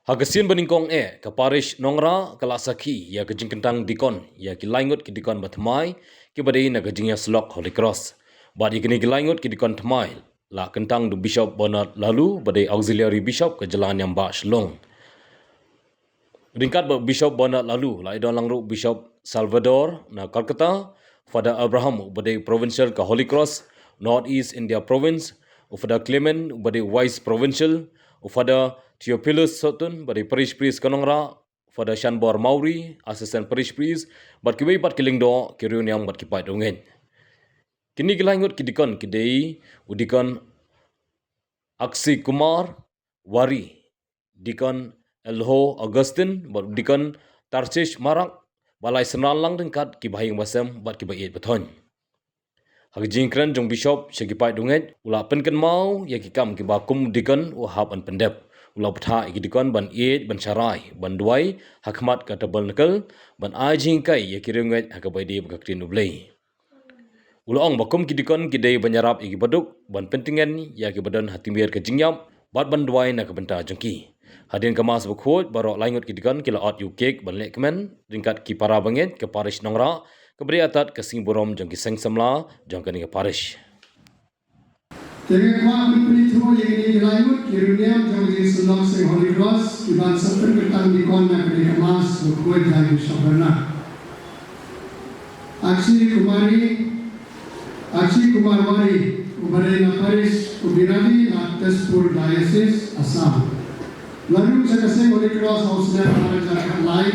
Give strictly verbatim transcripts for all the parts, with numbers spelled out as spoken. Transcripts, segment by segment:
Ha ka sien ba nyngkong eh, ka parish Nongrah ka la sakhi ïa ka jingkyntang dikon ïa ki laingut ki dikon ba thymmai kiba dei na ka jingïasyllok Holy Cross. Bad ïa kine ki laingut ki dikon thymmai la kyntang da u Bishop Bernard Laloo ba dei Auxiliary Bishop ka jylla niam bah Shillong. Ryngkat bad u Bishop Bernard Laloo la ïadon lang ruh u Bishop Salvador na Kolkata, Father Abraham uba dei Provincial ka Holy Cross North East India Province, u Father Clement uba dei Vice Provincial, u Father Theophilus Sotun uba dei Parish Priest ka Nongrah, Father Shanbor Mawrie, Assistant Parish Priest, bad kiwei pat ki lyngdoh, ki riewniam bad ki paid riewngeit. Kine ki laingut ki dikon ki dei u dikon Akshay Kumar Wari, dikon Elho Augustine, bad u dikon Tarshish Marak, ba la ïasynran lang ryngkat kiba ha ïing ba sem bad kiba ïeit ba thoiñ. Ha ka jingkren jong u Bishop sha ki paid riewngeit, u la pynkynmaw ïa ki kam kiba kum u dikon u hap ban pyndep. U la bthah ïa ki dikon ban ïeit, ban sharai, ban duwai ha khmat ka tabernacle, ban ai jinghikai ïa ki riewngeit ha kaba ïadei bad ka ktien U Blei. U la ong ba kum ki dikon ki dei ban ïarap ïa ki baduk, ban pyntngen ïa ki badon ha tymmen ka jingïap, bad ban duwai na ka bynta jong ki. Hadien ka Mass bakhuid, baroh laingut ki dikon ki la ot ïa u kek ban lehkmen ryngkat ki para bangeit ka parish Nongrah, kaba dei artat ka seng burom jong ki seng samla jong kane ka parish. Te nga kwah ban pynithuh ïa kine ki laingut ki riewniam jong ka jingïasyllok seng Holy Cross kiban sa pynkyntang dikon na kane ka Mass bakhuid da u Bishop Bernard. Akshay Kumari, Akshay Kumar Wari, uba dei na parish u Birali na Tezpur Diocese, Assam. La rung sha ka seng Holy Cross ha u snem ar hajar khatlai.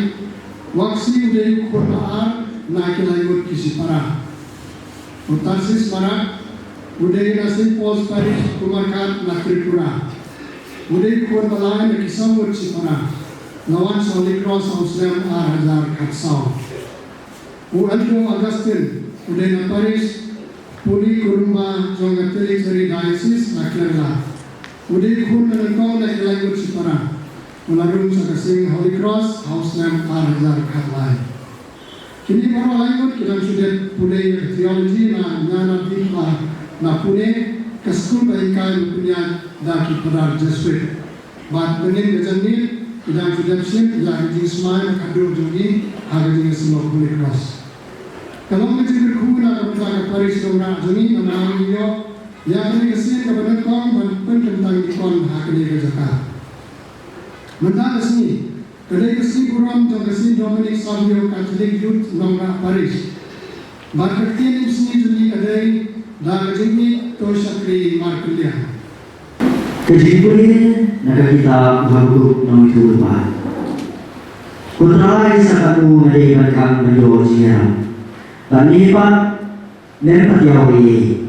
Waksi u dei u khun ba ar na ki laingut ki shipara. U Tarshish Marak, u dei na Saint Paul's Parish, Kumarghat na Tripura. U dei u khun ba lai na ki saw ngut shipara. La wan sha Holy Cross ha u snem ar hajar khatsaw. U Elho Augustine, u dei na parish Puli Kurumba jong ka Tallicherry Diocese na Kerala. U dei u khun ba nyngkong na ki laingut shipara. U la rung sha ka seng Holy Cross ha u snem ar hajar khatlai. Kine baroh laingut ki dang shu dep pule ïa ka theology na Jnanadip na Pune, ka skul ba hikai ba pynïaid da ki Phadar Jesuit. Bad mynnin ka janmiet, ki dang shu dep shim ïa ka jingsmai ba khatduh jong ki ha ka jingïasyllok Holy Cross. Ka long ka jingkyrkhu na ka bynta ka parish Nongrah jong ngi, namar ngi ïoh ïa kane ka sien kaba nyngkong ban pynkyntang dikon ha kane ka jaka. Mynta ka sngi, ka dei ka sngi burom jong ka Saint Dominic Savio Catholic Youth Nongrah Parish. Bad ka ktien sngi jong ngi ka dei da ka jingïeit to shakri markylliang. Ka jingpule na ka kitab u Habakuk nongïathuhlypa. Ko Trai, sa katno nga dei ban khang ban ïoh jingïarap, bad me pat mem pat ïa u ïa.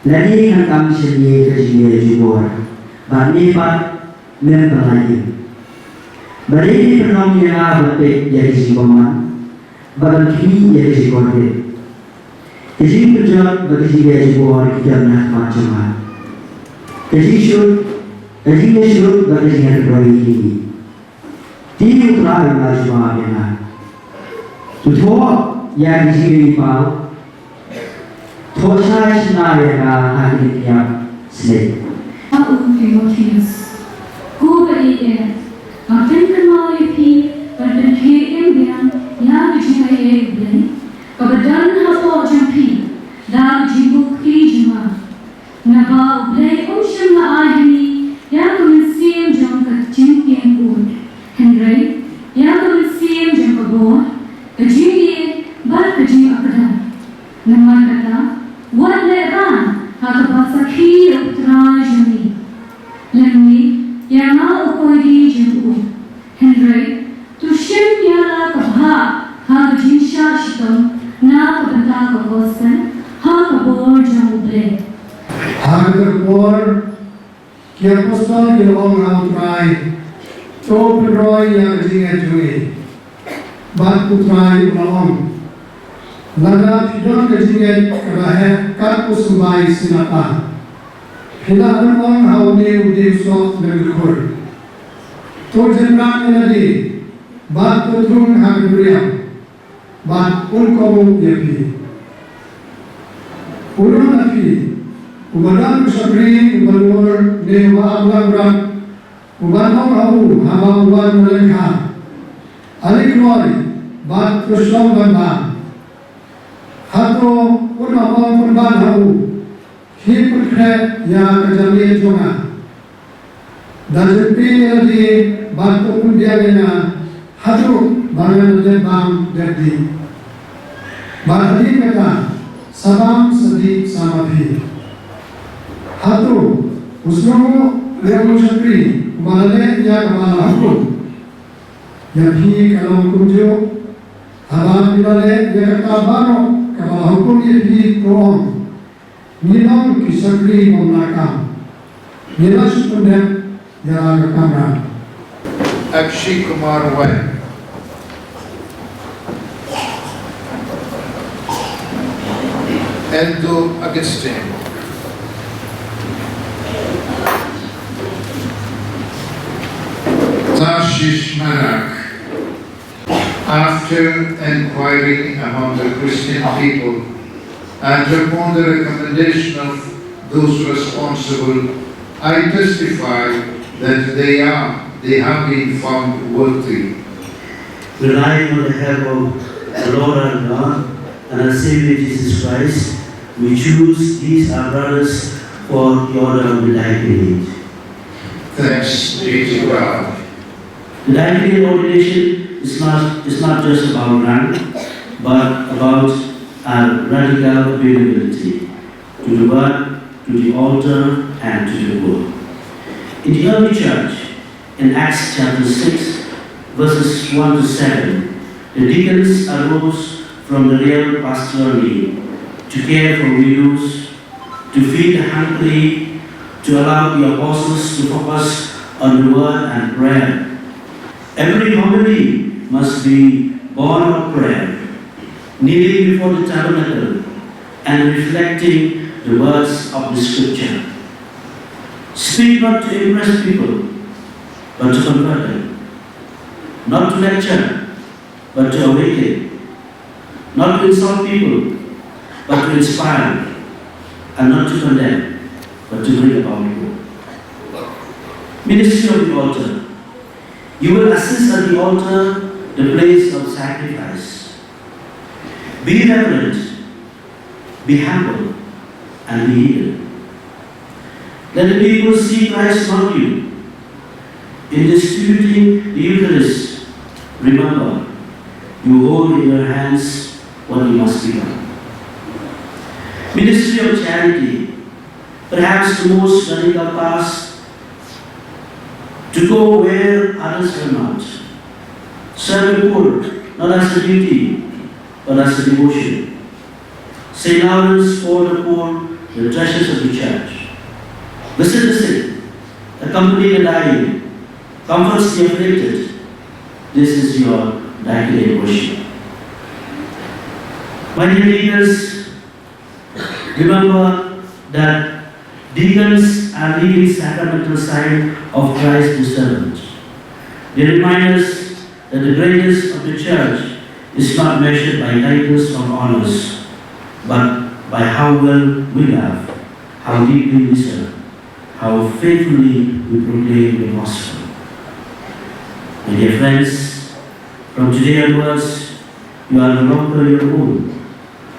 Lane ngan khang sha me ka jingïaid jubor, bad me pat mem pat ïa. Balei me pynlong ïa nga ban peit ïa ka jingbymman, bad ban khmih ïa ka jingkordit? Ka jingpynjot bad ka jingïaid jubor ki don ha khmat jong nga. Ka jingshut, ka jingïashut bad ka jingïakynduh ïa ki. Te U Trai u la jubab ïa nga, to thoh ïa ka jingïaid jubor. Thoh shai shynna ïa nga ha ki lynñiap snieh. A u Timotheus, ko ba ïeit, nga pynkynmaw ïa phi ban pynkhreh im biang ïa ka jingaiei U Blei kaba don hapoh jong phi da ka jingbuh kti jong nga. Naba U Blei um shym la ai ha ngi ïa ka mynsiem jong ka jingkieng ud, hynrei ïa ka mynsiem jong ka bor, ka jingïeit bad ka jingakdar. Namar kata, wat lehrain ha kaba sakhi ïa U Trai jong ngi. Lymne ïa nga u koidi jong u. Hynrei to shim ïa la ka bhah ha ka jingshah shitom na ka bynta ka gospel ha ka bor jong U Blei. Ha kata ka por ki apostol ki la ong ha U Trai, to pynroi ïa ka jingngeit jong ngi. Bad U Trai u la ong, lada phi don ka jingngeit kaba heh kat u symbai sinapa, phi lah ban ong ha une u dieng soh ban khur, to jynrat ïa lade bad to thung ha ka duriaw, bad un kohnguh ïa phi. Uno na phi uba don u shakri uba lur ne uba ap langbrot, uban ong ha u haba u wan lyngkha, ale kloi bad to shong ban bam. Hato un ym ong pynban ha u, khie pynkhreh ïa ka jingeh jong nga? Da jingpyni ïa lade bad to pynbiang ïa nga haduh ba ngan dep bam dep dih. Bad hadien kata, sa bam sa dih sa ma phi. Hato u sngewnguh ïa u shakri uba la leh ïa kaba la hukum ïa phi ka long kumjuh? Haba phi la leh ïa kata baroh kaba la hukum ïa phi, to ong, ngi long ki shakri bym la kam, ngi la shu pyndep ïa la ka kamra. Akshi Kumar Wai. Endo Augustine. Tarshish Marak. After inquiring among the Christian people and upon the recommendation of those responsible, I testify that they are, they have been found worthy. Relying on the help of the Lord our God and our Savior Jesus Christ, we choose these our brothers for the order of the diaconate. Thanks be to God. The diaconate ordination is not, is not just about rank, but about our radical availability to the word, to the altar, and to the poor. In the early church, in Acts chapter six, verses one to seven, the deacons arose from the real pastoral need to care for widows, to feed the hungry, to allow the apostles to focus on the word and prayer. Every homily must be born of prayer, kneeling before the tabernacle and reflecting the words of the scripture. Speak not to impress people, but to convert them. Not to lecture, but to awaken. Not to insult people, but to inspire. And not to condemn, but to bring about good. Ministry of the altar. You will assist at the altar, the place of sacrifice. Be reverent, be humble, and be hidden. Let the people see Christ among you. In distributing the Eucharist, remember, you hold in your hands what you must become. Ministry of charity, perhaps the most radical task, to go where others are not. Serve the poor, not as a duty, but as a devotion. Saint Lawrence called the poor the treasures of the church. Visit the sick, accompany the dying, comfort the afflicted. This is your diaconate worship. My dear leaders, remember that deacons are living sacramental sign of Christ the servant. They remind us that the greatness of the church is not measured by titles or honors, but by how well we love, how deeply we serve, how faithfully we proclaim the gospel. My dear friends, from today onwards, you are no longer your own.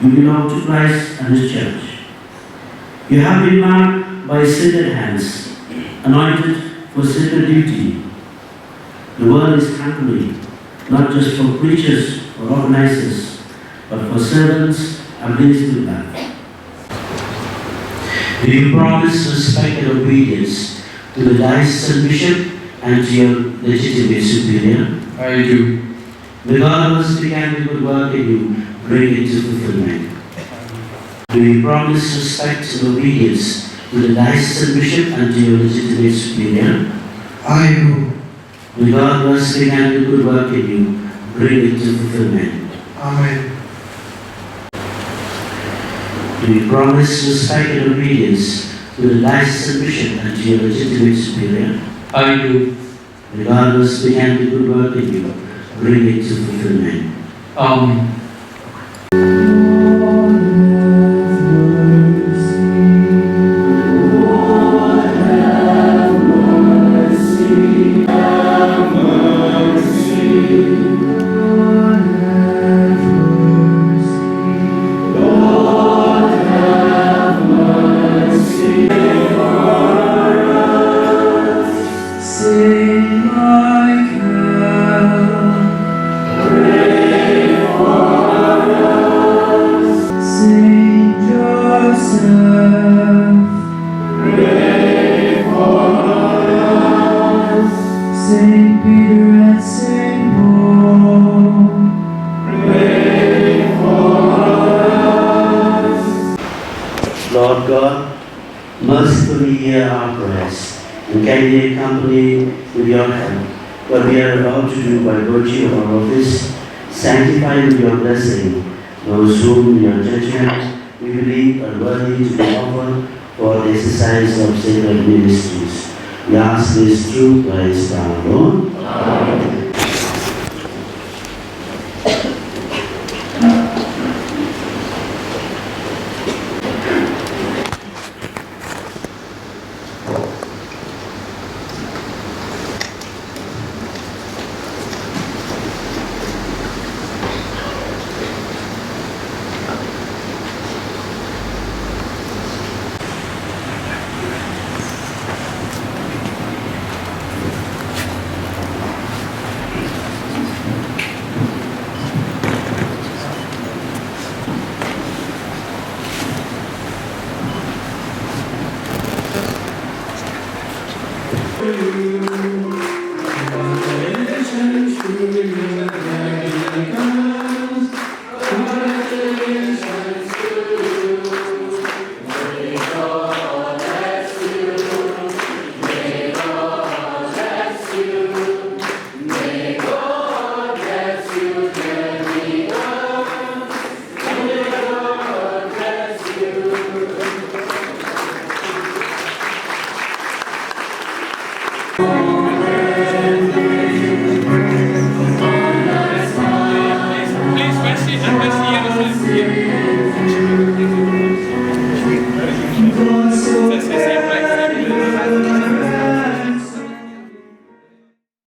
You belong to Christ and His church. You have been marked by sacred hands, anointed for sacred duty. The world is hungry, not just for preachers or organizers, but for servants ablaze with love. Do you promise respect and obedience to the diocesan bishop and to your legitimate superior? I do. May God who has begun the good work in you bring it to fulfillment. Do you promise respect and obedience to the diocesan bishop and to your legitimate superior? I do. May God who has begun the good work in you bring it to fulfillment. Amen. Do you promise respect and obedience to the diocesan bishop and to your legitimate superior? I do. May God who has begun the good work in you bring it to fulfillment. Amen. Peter and Saint Paul, pray for us. Lord God, mercifully hear our prayers, and kindly accompany with your help what we are about to do by virtue of our office. Sanctify with your blessing those whom in your judgment we believe are worthy to be offered for the exercise of sacred ministries. We ask this through Christ our Lord.